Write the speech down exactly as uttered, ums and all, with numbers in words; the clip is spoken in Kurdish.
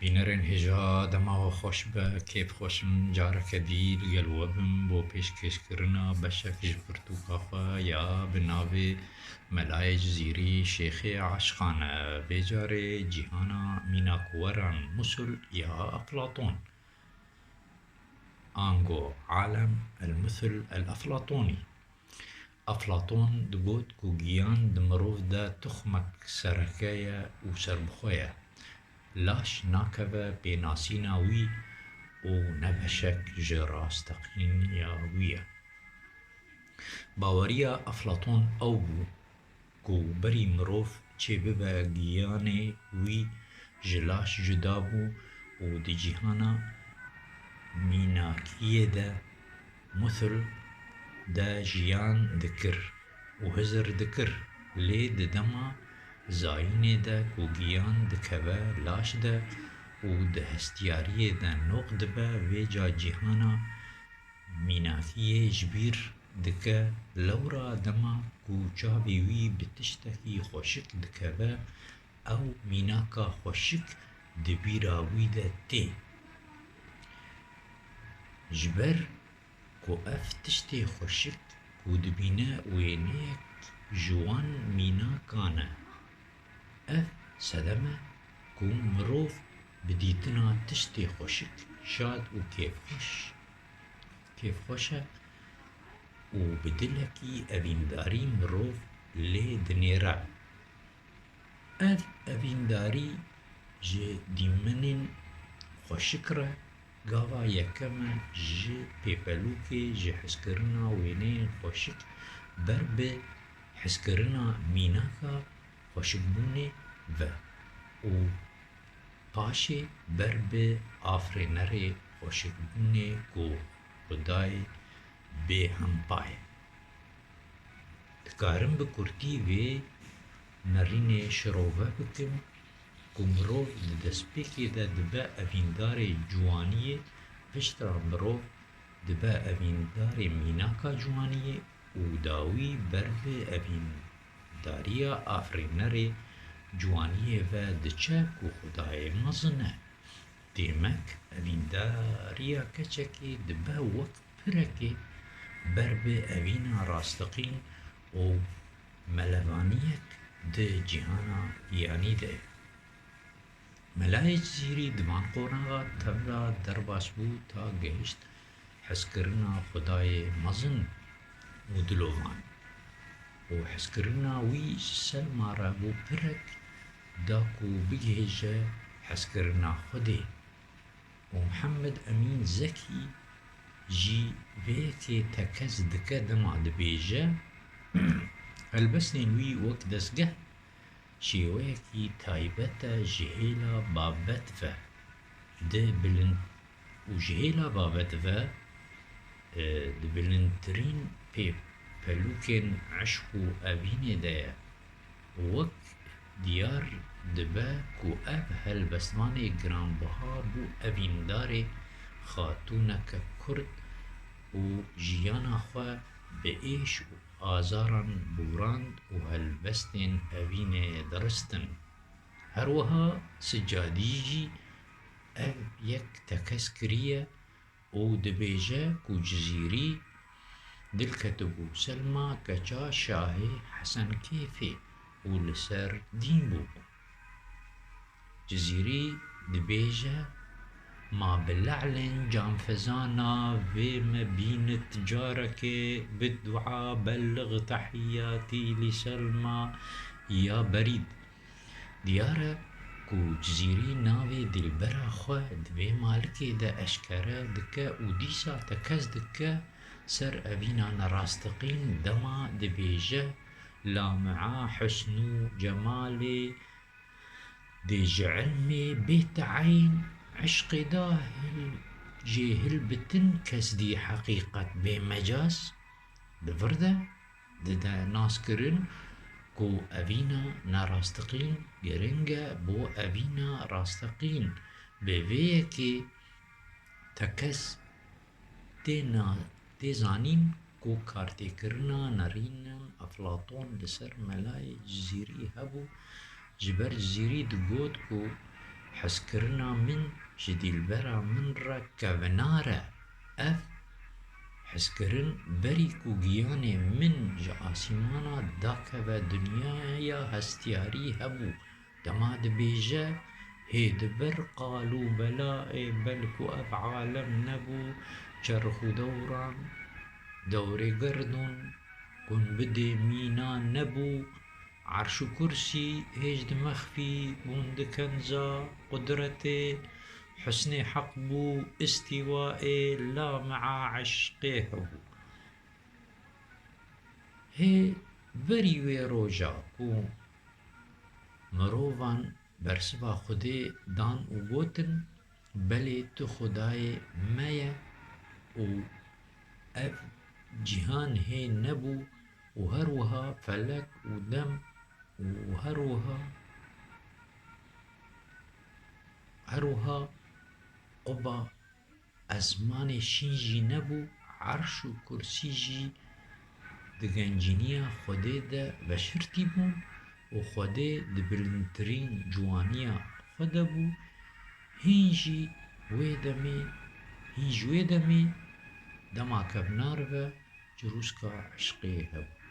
Bînerên hêja, dema we xweş be, kêfxweş im careke dî li gel we bim bo pêşkêşkirina beşek ji pirtûka xwe ya bi navê Melayê Cizîrî Şêxê Eşqan e. Vê carê cîhana mînakweran Musul ya Eflaton, ango Alem el-Musul el-Eflatonî. Eflaton digot ku giyan di mirov de tuxmek sereke ye û serbixwe ye. Laş nakeve pênasîna wî û ne beşek ji rasteqîniya wî ye. Baweriya Eflaton ew bû ku berî mirov çêbibe giyanê wî ji laş cuda bû û di cîhana mînakiyê de Musul de jiyan dikir û hizir dikir, lê di dema zayînê de ku giyan dikeve laş de û di hestiyariyê de noq dibe, vêca cîhana mînakiyê ji bîr dike. Lewra dema ku çavê wî bi tiştekî xweşik dikeve, ew mînaka xweşik di bîra wî de tê. Ji ber ku ev tiştê xweşik ku dibîne wêneyek ji wan mînakan e. Ev sedem e ku mirov bi dîtina tiştê xweşik şad û kêfxweş, kêfxweş e û bi dilekî evîndarî mirov lê dinêre. Ev evîndarî ji dîmenên xweşik re gava yekem e ji pêpelûkê, ji hezkirina wêneyên xweşik ber bi hezkirina mînaka xweşikbûnê ve û paşê ber bi afirînerê xweşikbûnê ku Xwedayê bêhempa ye. Dikarim bi kurtî vê nerînê şirove bikim ku mirov di destpêkê de dibe evîndarê ciwaniyê, piştre mirov dibe evîndarê mînaka ciwaniyê û dawî ber bi evîndariya afirînerê ciwaniyê ve diçe ku Xwedayê mezin e. Demek evîndariya keçekê dibe wek pirekê ber bi evîna rasteqîn û melevaniyek di cîhana giyanî de ye. Melayê Cizîrî di van qonaxa tev de derbas bû ta gehişt hezkirina Xwedayê mezin û dilovan û hezkirina wî ji Selma re bû pirek da ku bigihêje hezkirina Xwedê. Û Mihemed Emîn Zekî jî vê yekê tekez dike dema dibêje, helbestên wî wek dezgeh şêweyekî taybet e ji hêla babet ve di bilind û ji hêla babet ve, e, di bilindtirîn pêpelûkên eşq û evînê de ye. Wek diyar dibe ku ev helbestvanê giranbiha bû evîndarê xatûneke kurd û jiyana xwe bi êş û azaran borand û helbestên evînê diristin. Her wiha Sicadî jî ev yek tekez kiriye û dibêje ku Cizîrî dilketibû Selma keça Şahê Hesenkêfê û li ser dîn bûbû. Cizîrî dibêje, Ma bi le'lên canfezana vê me bînit carekê bi dua belliğ tehiyyatî li Selma ya berîd. Diyar e ku Cizîrî navê dîlbera xwe di vê malikê de eşkere dike û dîsa tekez dike ser evîna nerasteqîn dema dibêje, Lamia husn û cemalê dê ji ilmê bê teîn, eşqê da hil, jê hilbitin kes dî heqîqet bê mecaz. Di vir de dide naskirin ku evîna nerasteqîn giring e bo evîna rasteqîn. Bi vê yekê tekez tê na-, tê zanîn ku kartêkirina nerînan Eflaton li ser Melayê Cizîrî hebû, ji ber Cizîrî digot ku hezkirina min ji dîlbera min re kevnar e. Ev hezkirin berî ku giyanê min ji asîmana dakeve dinyaya hestiyarî hebû. Dema dibêje, hê di vir qal û bela ê, belku ev alem nebû, çerx û dewran, dewrê gerdûn, gunbidê mîna nebû, erş û kursî hêj di mexfî bûn di kenza qudretê, husnê heq bû, îstîwa ê, la mea eşqê hebû. Hê berî wê roja ku mirovan bersiva Xwedê dan û gotin, belê tu Xwedayê me ye û ev cîhan hê nebû û her wiha felek û dem û her wiha, her wiha quba, ezmanê şîn jî nebû, erş û kursî jî di gencîniya Xwedê de veşirtî bûn û Xwedê di bilindtirîn ciwaniya xwe de bû. Hîn jî wê demê, hîn ji wê demê dema kevnar ve, cirûska eşqê hebû.